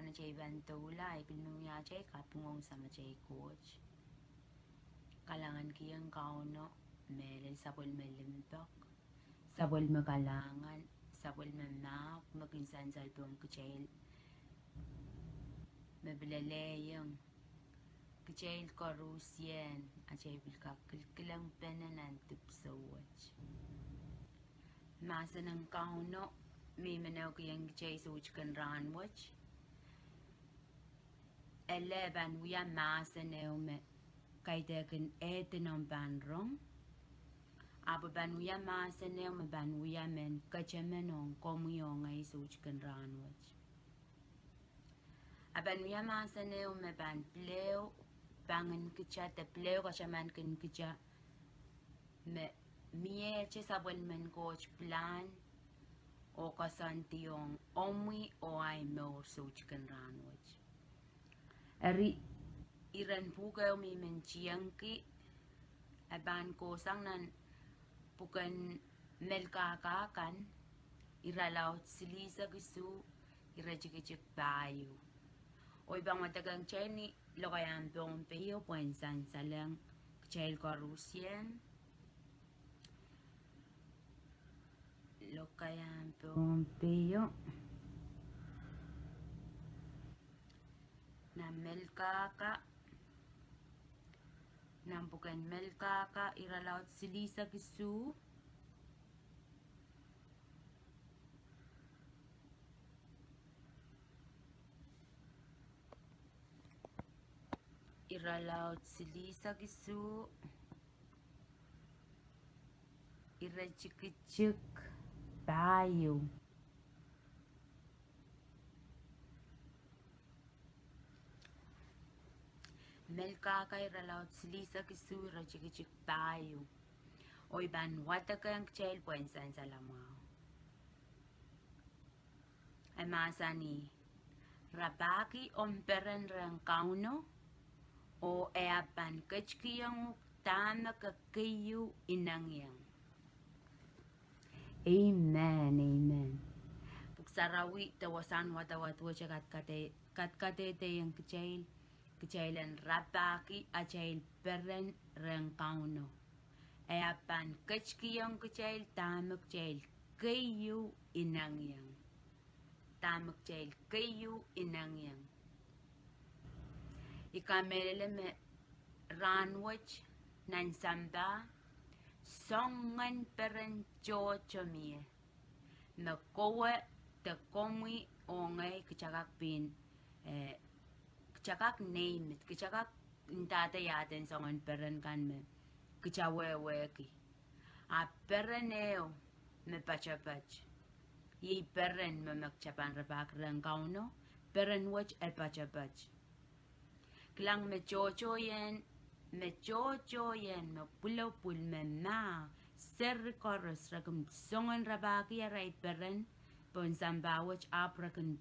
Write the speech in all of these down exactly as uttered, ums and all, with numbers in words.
Kitail pahn doula, I pil men wia atail kaping ong Samatail Koht. Kalahngankihong Kauno, mehlel sapwellime limpoak, sapwellime kalahngan, sapwellime mahk me kin sansal pohn kitail, me pil lelehiong kitail koarusie atail pil kak kilkilenghpene nan dipwisou wet. Mahsen en Kauno me I men kihong kitail soutik en rahnwet. Ele pahn wia mahsen ehu me kaidehkin ehdi noumw pahn rong. Ahpw pahn wia mahsen ehu me pahn wia mehn ketemen ong komwi oh ngehi soutik en rahnwet. A pahn wia mahsen ehu me pahn pil ehu pangin kitail de pil ehu katamankin kitail me miehte sapwellimen Koht pilahn oh koasoandi ong omwi oh ahi mour soutik en rahnwet. Eri, iren pwuhk ehu me I men tiengki, e pahn kohsang nan pwuken Melkahka kan, irelaud silihsek isuh, iretikitik pahieu. Oh I pahn wadekehng kitail ni lokaiahn Pohnpeio pwehn sansalehng kitail koarusie. Lokaiahn Pohnpeio, nan Melkahka, nan pwuken Melkahka irelaud silihsek isuh, irelaud silihsek isuh, iretikitik pahieu. Melkahka irelaud silihsek isuh, iretikitik pahieu. Oh I pahn wadekehng kitail pwehn sansal mwahu. E mahsanih, rapahki omw peren rehn Kauno, oh e ahpw pahn ketikihong uhk dahme ke keieu inengieng. Amen, amen. Pwuhk Sarawi de wasahn wadawad wet e kadkade-, kadkadehdehiong kitail, kitail en rapahki atail peren rehn Kauno. E ahpw pahn ketikihong kitail dahme kitail keieu inengieng. Dahme kitail keieu inengieng. I kamehlele me rahnwet nan sampah, soangen peren tohto mie me kowe de komwi oh ngehi kitail kak pil, eh, kitail kak name it, kitail kak ndahda iaden soangen peren kan me kitail wehwehki. Ahpw peren ehu me poatopoat, iei peren me, me kitail pahn rapahki rehn Kauno, peren wet e poatopoat. Kilang me tohto ien, me tohto ien me pwulopwul me mah, seri koaros re kin soangen rapahki arail peren pohn sampah wet, ahpw re kin,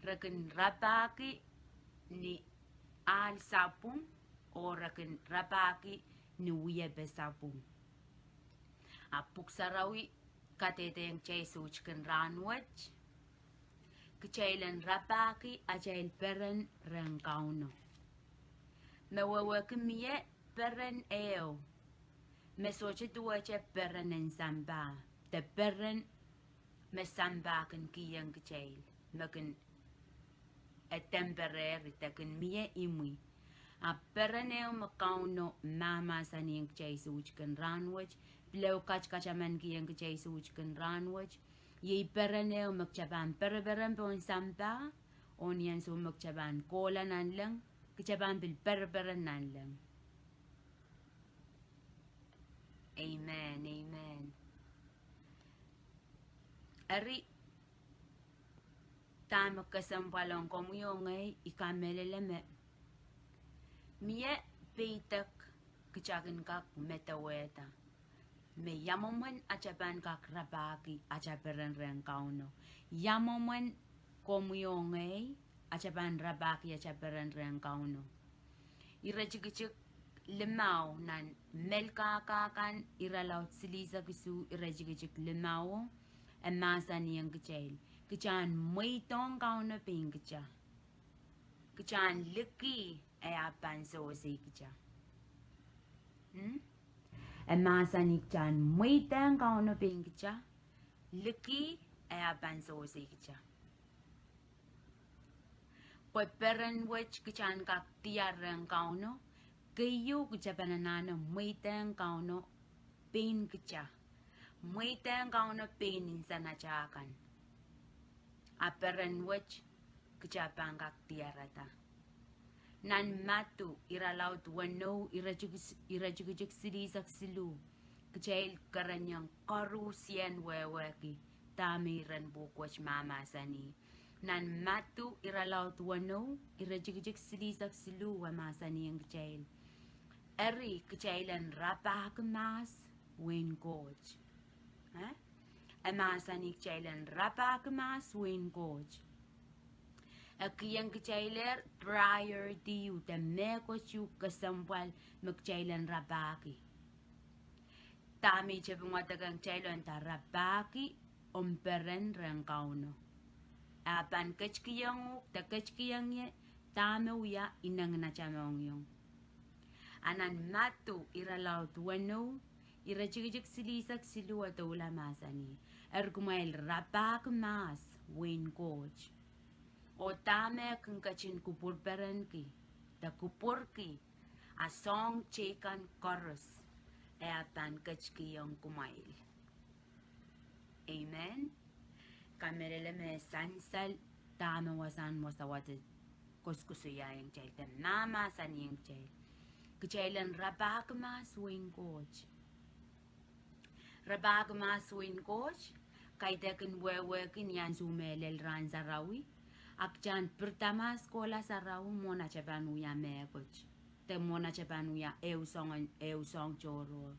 re kin rapahki ni ahl sapwung, oh re kin rapahki ni wiepe sapwung. Ahpw Pwuhk Sarawi kadehdehiong kitail soutik en rahnwet, kitail en rapahki atail peren rehn Kauno. Me wehwehki mie peren ehu me sohte duwehte peren en sampah, de peren me sampah kin kihong kitail, me kin, eh, temporary, de kin mie imwi. Ahpw peren ehu me Kauno mahmahsanihong kitail soutik en rahnwet, pil ehu katakataman kihong kitail soutik en rahnwet, iei peren ehu me kitail pahn pereperen pohn sampah, oh ni ansou me kitail pahn kohla nanleng, kitail pahn pil pereperen nanleng. Amen, amen. Eri, dahme kesempwal ong komwi oh ngehi, I kamehlele me mie peidek kitail kin kak medewehda me ia mwomwen atail pahn kak rapahki atail peren rehn Kauno. Ia mwomwen komwi oh ngehi atail pahn rapahki atail peren rehn Kauno. Iretikitik limau nan Melkahka kan irelaud silihsek isuh, iretikitik limau, e mahsanihong kitail, Kitail en mweidohng Kauno pein kitail. Kitail en liki e ahpw pahn sewese kitail. Hmm? E mahsanih kitail en mweidohng Kauno pein kitail. Liki e ahpw pahn sewese kitail. Pwe peren wet kitail en kak diar rehn Kauno, keieu kitail pahn anahne mweidohng Kauno pein kitail. Mweidohng Kauno pein nsenatail kan. A peren wet kitail pahn kak diarada. Nan Madiu, irelaud weneu, iretikitik, iretikitik silihsek siluh, kitail kereniong koaruhsie en wehwehki dahme iren pwuhk wet mahmahsanih. Nan Madiu, irelaud weneu, iretikitik silihsek siluh, e mahsanihong kitail: Eri, kitail en rapahki mahs wehin Koht. Eh? E mahsanih kitail en rapahki mahs wehin Koht. E kihong kitailehr priority ieu de mehkot ieu kesempwal me kitail en rapahki. Dahme I tepin wadekehng kitail en nda, rapahki omw peren rehn Kauno. E pahn ketikihong uhk de ketikihong ie dahme wia inenginatail mohngiong. A nan Madiu irelaud weneu, iretikitik silihsek siluh e doula mahsanih: Eri kumwail rapahki mahs wehin Koht. Oh dahme kin ketin kupwurperenki de kupwurki, a soahng teikan koaros e pahn ketikihong kumwail. Amen. Kamehlele me sansal dahme wasahn wasawasa koasoakoasoiaiong kitail de mahmahsanihong kitail. Kitail en rapahki mahs wehin Koht. Rapahki mahs wehin Koht, kaidehkin wehwehki ni ansou me lel rahn sarawi, a kitail en pirida mahs kohla sarawi mwohn atail pahn wia mehkot, de mwohn atail pahn wia ehu soangen, ehu soahng tohrohr.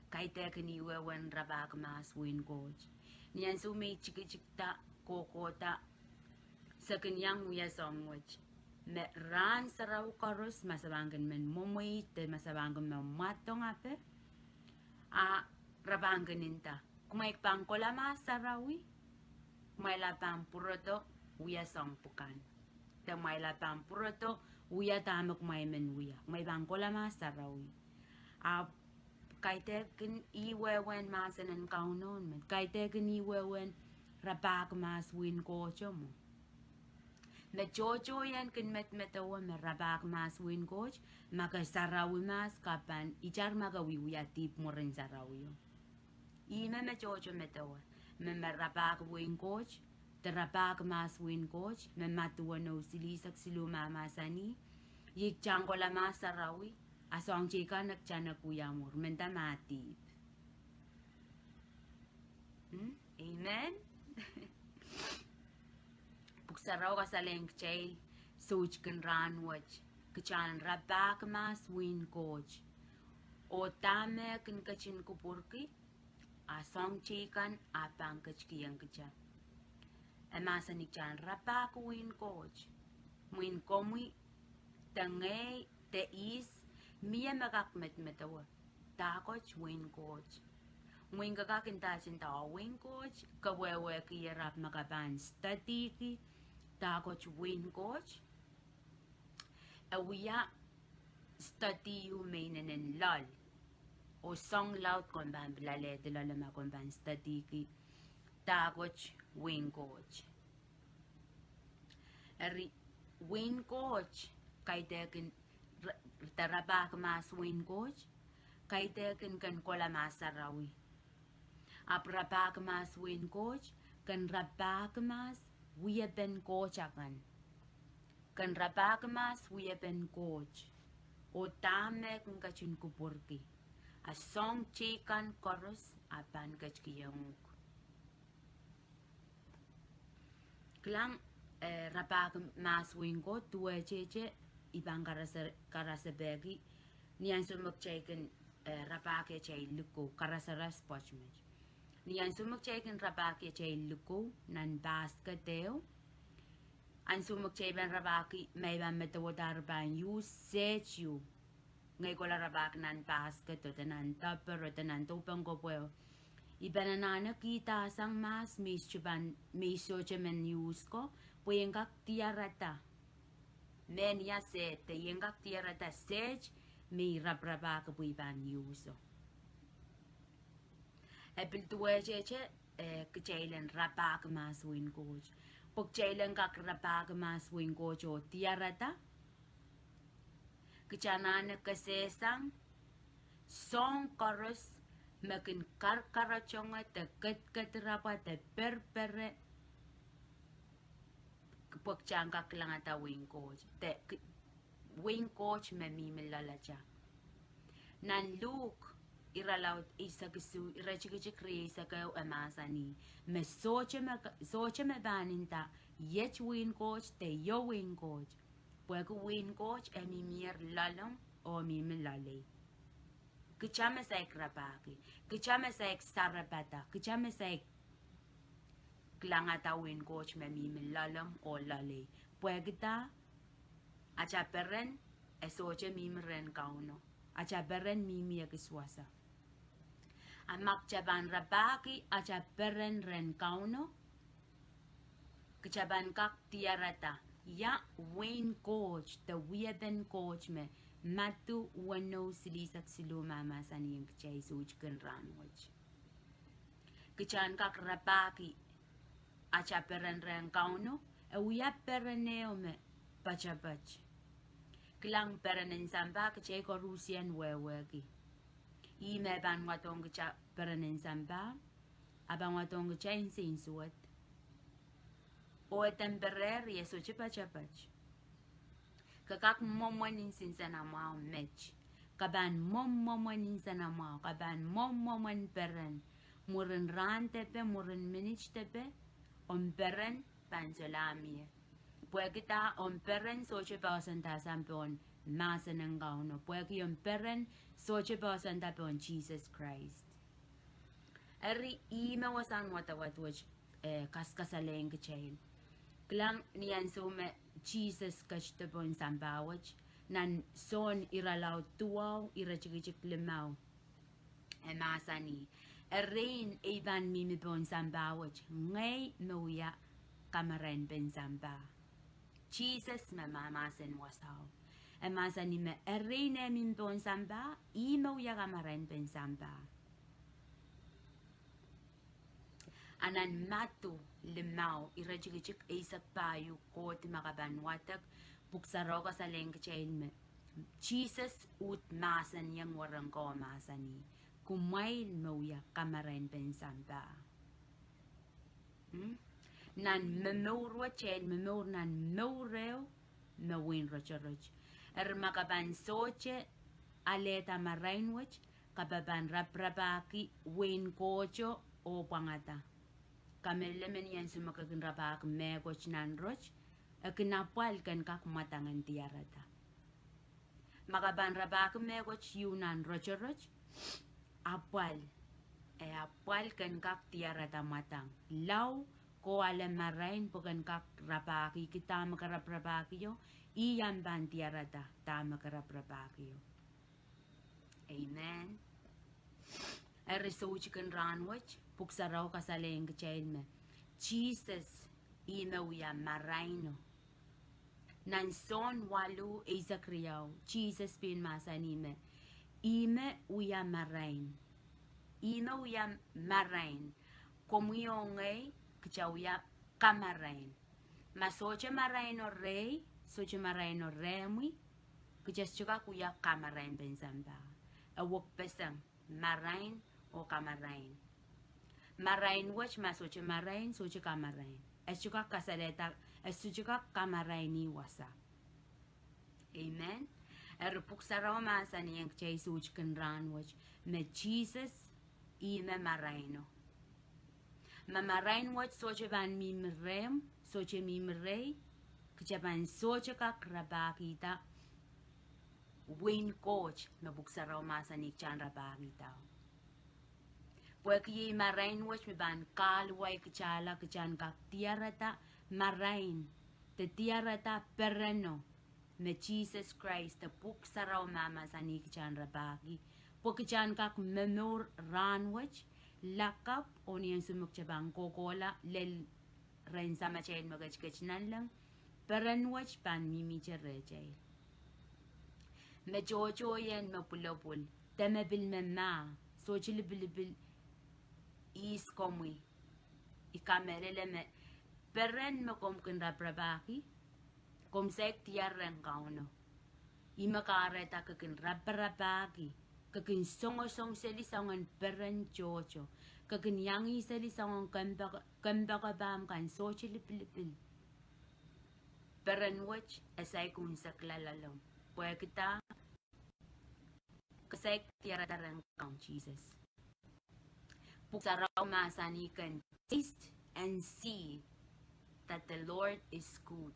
Kaidehkin ih wehwehn rapahki mahs wehin Koht. Ni ansou me I tikitikda, kohkohda, se kin iang wia soahng wet. Me rahn sarawi koaros ma se pahn kin men mwemweid de ma se pahn kin men mwadong ape, a re pahn kin nda, kumwail pahn kohla mahs sarawi, kumwail pahn pwurodo wia soahng pwukan, de kumwail pahn pwurodo wia dahme kumwail men wia, kumwail pahn kohla mahs sarawi. Ahpw kaidehkin ih wehwehn mahsen en Kauno me, kaidehkin ih wehwehn rapahki mahs wehin Koht mwo. Me tohtohn kin medemedewe me rapahki mahs wehin Koht, ma ke sarawi mahs ke pahn itar ma ke wiewia dihp mwurin sarawio. Ihme me tohtohn medewe me, me rapahki wehin Koht, de rapahki mahs wehin Koht, me Madiu weneu silihsek siluh mahmahsanih, iei kitail en kohla mahs sarawi, a soahng teikan e kitail en wia mwur, mendahte ma dihp. Hmm? Amen. Pwuhk Sarawi kasalehiong kitail, soutikin rahnwet, kitail en rapahki mahs wehin Koht. Oh dahme kin ketin kupwurki, a soahng teikan e pahn ketikihong kitail. E mahsanih kitail en rapahki wehin Koht. Mwein komwi, de ngehi, de ihs, mie me kak medemedewe dahkot wehin Koht. Mwein ke kak ndahte nda wehin Koht, ke wehwehki ierap me ke pahn studyki dahkot wehin Koht. E wia study ieu me inenen loal, oh soahng laud komw pahn pilada loale ma komw pahn studyki dahkot wehin Koht. Eri, wehin Koht, kaidehkin, de rapahki mahs wehin Koht, kaidehkin ken kohla mahs sarawi. Ahpw rapahki mahs wehin Koht, ken rapahki mahs wiepen Koht akan. Ken rapahki mahs wiepen Koht. Oh dahme kin ketin kupwurki, a soahng teikan koaros e pahn ketikihong uhk. Kilang, eh, rapahki mahs wehin Koht, duwehtehte I pahn karase-, karasepeki, ni ansou me kitail kin, eh, rapahki atail likou, karasaras pwoat met. Ni ansou me kitail kin rapahki atail likou nan basket ehu, ansou me kitail pahn rapahki, ma I pahn medewehda re pahn use sehd ieu. Ngehi kohla rapahki nan basket, oh de nan dahper, oh de nan dohpehn kepwe. I pahn anahne kihda sang mahs me I sohte pahn, me I sohte men use ko, pwe I en kak diarada. Mehnia sehd, de I en kak diarada sehd me I raparapahki pwe I pahn use o. E pil duwehte, eh, kitail en rapahki mahs wehin Koht. Pwe kitail en kak rapahki mahs wehin Koht oh diarada, kitail anahne kesehsang soahng koaros me kin karkarotonge de kedkedirapwa de perpere, pwe kitail en kak kilangada wehin Koht, de k-, wehin Koht me mihmi loalata. Nan Luk irelaud eisek isuh, iretikitik rieisek ehu e mahsanih me sohte me, sohte me pahn nda iet wehin Koht de iou wehin Koht. Pwehki wehin Koht e mihmier loalomw oh mihmi loalei. Kitail me saik rapahki, kitail me saik sarapada, kitail me saik kilangada wehin Koht me mihmi loalomw oh loalei. Pwehki dah? Atail peren e sohte mihmi rehn Kauno. Atail peren mihmi ekis wasa. A ma kitail pahn rapahki atail peren rehn Kauno, kitail pahn kak diarada ia wehin Koht de wiepen Koht me Madiu weneu silihsek siluh mahmahsanihong kitail soutikin rahnwet. Kitail en kak rapahki atail peren rehn Kauno, e wia peren ehu me poatopoat. Kilang, peren en sampah kitail koarusie wehwehki. Ih me pahn wadohng kitail peren en sampah, a pahn wadohng kitail nsensuwed. Oh e temporary, e sohte poatopoat. Ke kak mwomwen nsenamwahu met. Ke pahn mwomwen nsenamwahu, ke pahn mwomwen peren. Mwurin rahn depe, mwurin minit depe, omw peren pahn solahr mie. Pwehki dah? Omw peren sohte poahsoanda sang pohn mahsen en Kauno. Pwehki omw peren sohte poahsoanda pohn Sises Krais. Eri ih me wasahn wadawad wet, eh, kaskasalehiong kitail. Kilang, ni ansou me Sises ketido pohn sampah wet, nan Sohn irelaud duwau, iretikitik limau, e mahsanih, erein ei pahn mihmi pohn sampah wet, ngehi me wia kamarainpen sampah. Sises me mahmahsen wasao. E mahsanih me erein eh mihmi pohn sampah, ih me wia kamarainpen sampah. A nan Madiu limau, iretikitik eisek pahieu, kohdi ma ke pahn wadek, Pwuhk Sarawi kasalehiong kitail me Sises uhd mahsanihong werenko, mahsanih, kumwail me wia kamarainpen sampah. Nan momour wet, kitail momour nan mour ehu me wehin rotorot. Eri ma ke pahn sohte alehda marain wet, ke pahn raparapahki wehin Kohto oh pwangada. Kamehlele me ni ansou me ke kin rapahki mehkot nan rot, e kin apwal ken kak mwadangen diarada. Ma ke pahn rapahki mehkot ehu nan rotorot, apwal, e apwal ken kak diarada mwadang. Lao, ke ale marain pwe ken kak rapahki, ki dahme ke raparapahkio, ih ahpw pahn diarada dahme ke raparapahkio. Amen. Eri soutikin rahnwet, Pwuhk Sarawi kasalehiong kitail me Sises ih me wia maraino. Nan Sohn waluh eisek riau, Sises pein mahsanih me ih me wia marain. Ih me wia marain. Komwi oh ngehi, kitail wia kamarain. Ma sohte maraino rehi, sohte maraino rehmwi, kitail sohte kak wia kamarainpen sampah. E wekpeseng marain oh kamarain. Marain wet ma sohte marain, sohte kamarain. E sohte kak kasalehda, e sohte kak kamaraini wasa. Amen. Eri Pwuhk Sarawi mahsanihong kitail soutikin rahnwet me Sises ih me maraino. Ma marain wet sohte pahn mihmi rehmw, sohte mihmi rehi, kitail pahn sohte kak rapahkihda wehin Koht me Pwuhk Sarawi mahsanih kitail en rapahkihda. Pwehki iei marain wet me pahn kahluwa kitailla, kitail en kak diarada marain, de diarada pereno me Sises Krais de Pwuhk Sarawi mahsanih kitail en rapahki, pwe kitail en kak momour rahnwet, lakapw oh ni ansou me kitail pahn kohkohla lel rehn Samatail me ketiket nanleng, peren wet pahn mihmihte rehtail. Me tohto ien me pwulopwul, de me pil me mah, sohte lipilipil ihs komwi, I kamehlele me peren me komw kin raparapahki, komw saik diar rehn Kauno. Ih me kahrehda ke kin raparapahki, ke kin songosong seli soangen peren tohto, ke kin iang seli soangen kempoake-, kempoakepahmw kan sohte lipilipil. Peren wet e saik unsekla loalomw. Pwehki dah? Ke saik diarada rehn Kaun Sises. Pwuhk Sarawi mahsanih ken, "Taste and see that the Lord is good."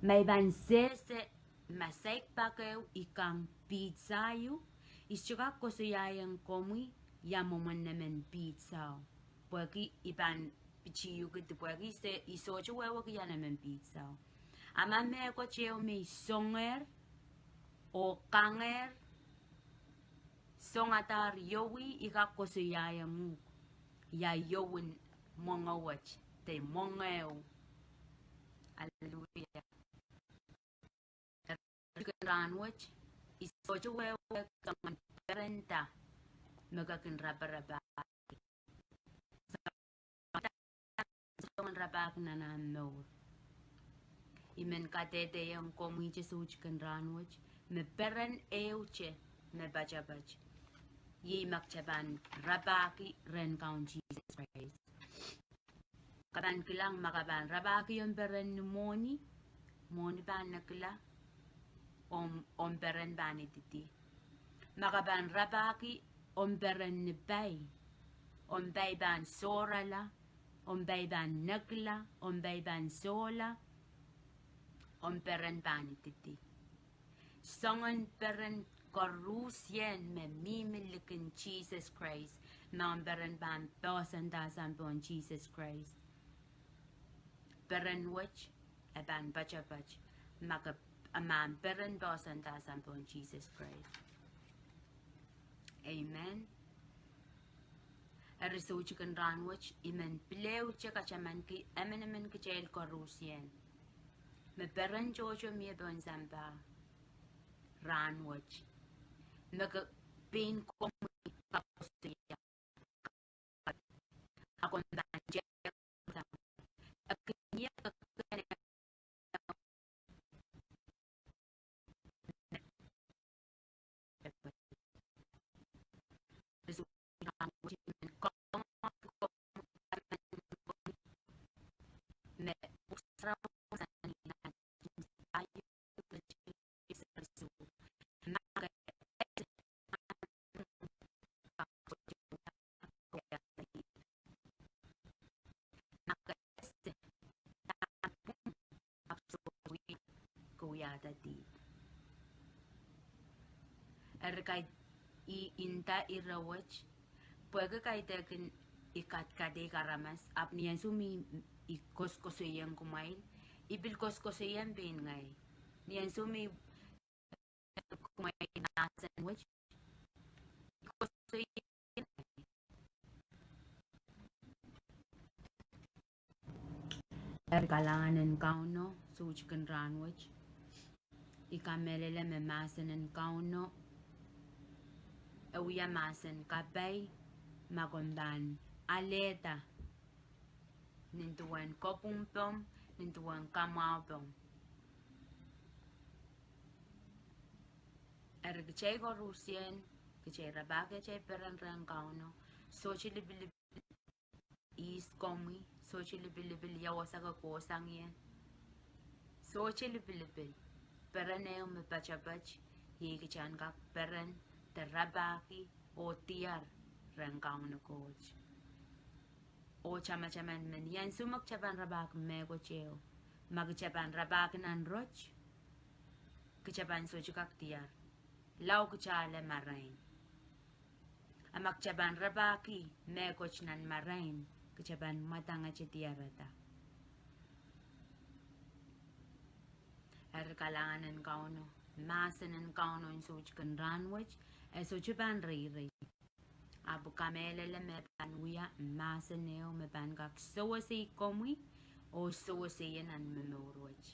Ma I pahn sehse ma saik pak ehu I kang pizza ieu, I sohte kak koasoiaiong komwi ia mwomwen nemen pizza. Pwehki I pahn pitih uhk, pwehki I sohte wehwehki ia nemen pizza. A ma mehkot ehu me I songehr oh kangehr, songadahr ieu, I kak koasoiaiong uhk ia ieu en mwenge wet, de mwenge ehu. Aleluia. Eri kin rahnwet, I sohte wehwehki soangen peren da me ke kin raparapahki. Soangen rapahki nan ahmw mour. I men kadehdehiong komwihte sohte kin rahnwet, me peren ehute me poatopoat, iei ma kitail pahn rapahki rehn Kaun Sises Krais. Ke pahn kilang, ma ke pahn rapahki omw peren ni mwohni, mwohni pahn nekila, omw, omw peren pahn ididi. Ma ke pahn rapahki omw peren ni pai, omw pai pahn sohrala, omw pai pahn nekila, omw pai pahn sohla, omw peren pahn ididi. Soangen peren koaruhsie me mihmi likin Sises Krais, ma omw peren pahn poahsoanda sang pohn Sises Krais, peren wet e pahn poatopoat, ma ke, ma omw peren poahsoanda sang pohn Sises Krais. Amen. Eri sohte kin rahnwet, I men pil ehute katamanki emenemen kitail koaruhsie me peren tohto mie pohn sampah rahnwet, me ke pein komwi kak koasoia, a komw pahn Eri kaidehn I nda ire wet, pwehki kaidehkin I kadkadeik aramas, ahpw ni ansou me I koasokoasoiong kumwail, I pil koasokoasoiong pein ngehi. Ni ansou me kumwail mahsen wet, I koasokoasoiong. Eri kalahngan en Kauno, sohte kin rahnwet, I kamehlele me mahsen en Kauno e wia mahsen kapai, ma komw pahn alehda nin duwen kopwung pwong, nin duwen kamwahu pwong. Eri kitail koaruhsie, kitail rapahki atail peren rehn Kauno, sohte lipilipil ihs komwi, sohte lipilipil ia wasa ke kohsang ie, sohte lipilipil. Peren ehu me poatopoat, iei kitail en kak peren de rapahki oh diar rehn Kauno Koht. Oh tamataman me ni ansou me kitail pahn rapahki mehkot ehu, ma kitail pahn rapahki nan rot, kitail pahn sohte kak diar. Lao kitail ale marain. A ma kitail pahn rapahki mehkot nan marain, kitail pahn mwadangete diarada. Eri kalahngan en Kauno, mahsen en Kauno en sohte kin rahnwet, e sohte pahn reirei. Ahpw kamehlele me pahn wia mahsen ehu me pahn kak sewesei komwi oh sewesei nan momour wet.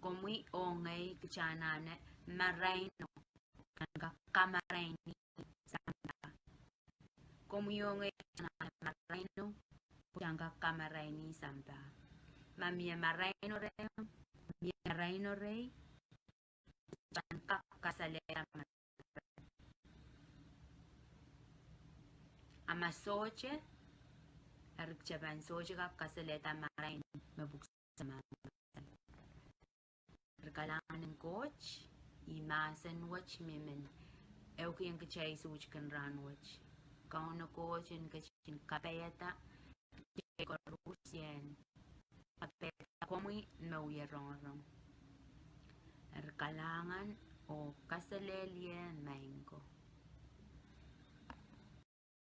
Komwi oh ngehi kita anahne maraino, pahn kak kamaraini sampah. Komwi oh ngehi kita anahne maraino, pahn kak kamaraini sampah. Ma mie maraino rehmw, mie maraino rehi, pahn kak kasalehda maraino. A ma sohte, eri kita pahn sohte kak kasalehda marain me pwuhk sarawi mahsanih. Eri kalahngan en Koht, ih mahsen wet me men ehukihong kitail sohte kin rahnwet. Kauno Koht en ketin kapaiada kitail koaros, ien kapaiada komwi me wie rongorong. Eri kalahngan oh kaselehlie maing ko.